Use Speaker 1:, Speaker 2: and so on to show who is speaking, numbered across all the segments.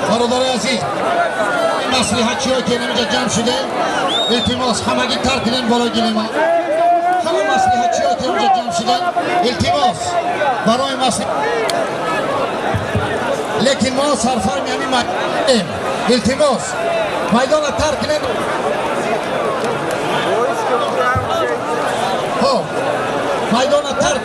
Speaker 1: Бародари азиз, маслиҳатчиҳо ки инҷа ҷамъ шудем, илтимос ҳамагӣ тарк кунем болои гилема. Ҳама маслиҳатчиҳо ки инҷа ҷамъ шудем, илтимос барои маслиҳат. Лекин мо сарфарми ҳамин майдонем. Илтимос майдонро тарк кунем. Хоб, майдонро тарк.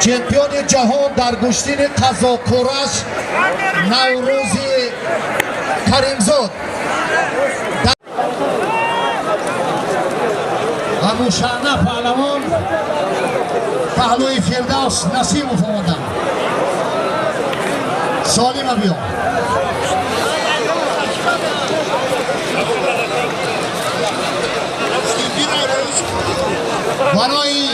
Speaker 1: Чемпиони ҷаҳон дар гӯштини қазоқураш Наврӯзи Каримзод. Абушана паҳлавон паҳлӯи Фирдавс Насимов омаданд. Солима биё. Барои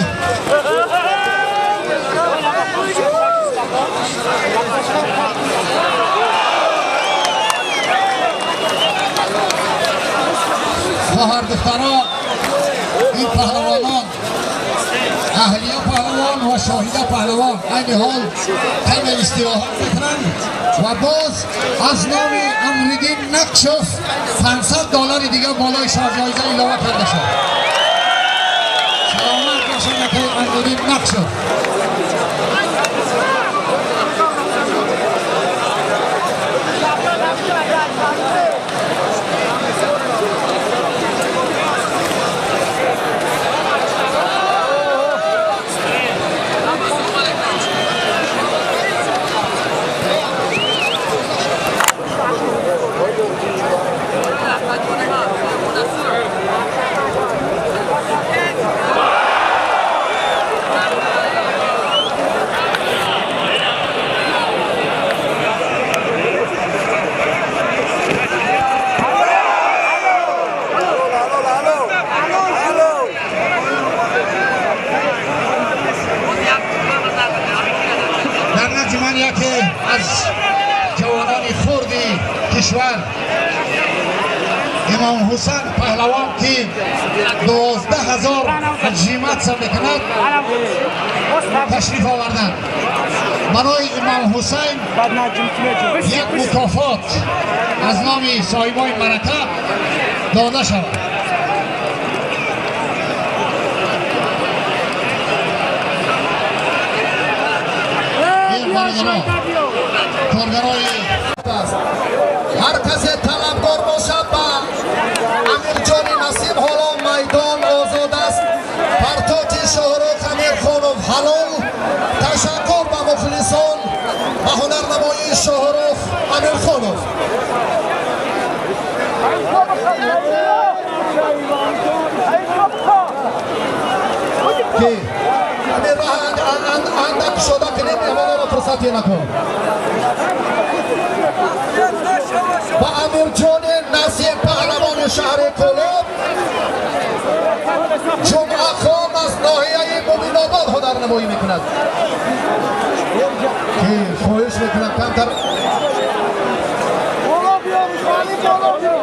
Speaker 1: хоҳар духтаро, ин паҳлавонон Аҳлия паҳлавон ва Шоҳида паҳлавон айни ҳол каме истироҳат мекунанд ва боз аз номи Амриддин Нақшов $500 дигар болои шоҳҷоиза илова карда шуд. Саломат бошанд акаи Амриддин Нақшов. Яке аз ҷавонони хурди кишвар Имом Ҳусайн паҳлавон ки 12 000 отжиматься мекунад ташриф оварданд. Барои Имом Ҳусайн як мукофот аз номи соҳибои марака дода шавад. Коргарои
Speaker 2: ҳар касе талабгор бошад ба Амирҷони Насиб ҳоло майдон озод аст. Партоти Шоҳрух Амирхонов ҳалол. Ташаккур ба мухлисон ба ҳунарнамоии Шоҳрух Амирхонов.
Speaker 1: Ки ҳамин роҳ андак шуда кунем, ямонро фурсате накун.
Speaker 2: Ба Амирҷони Насиб паҳлавони шаҳри Кӯлоб Ҷумъахон аз ноҳияи Муминобод ҳунарнамоӣ мекунад.
Speaker 1: Ки хоҳиш мекунам камтар
Speaker 3: Боло биё, Рустали, боло биё.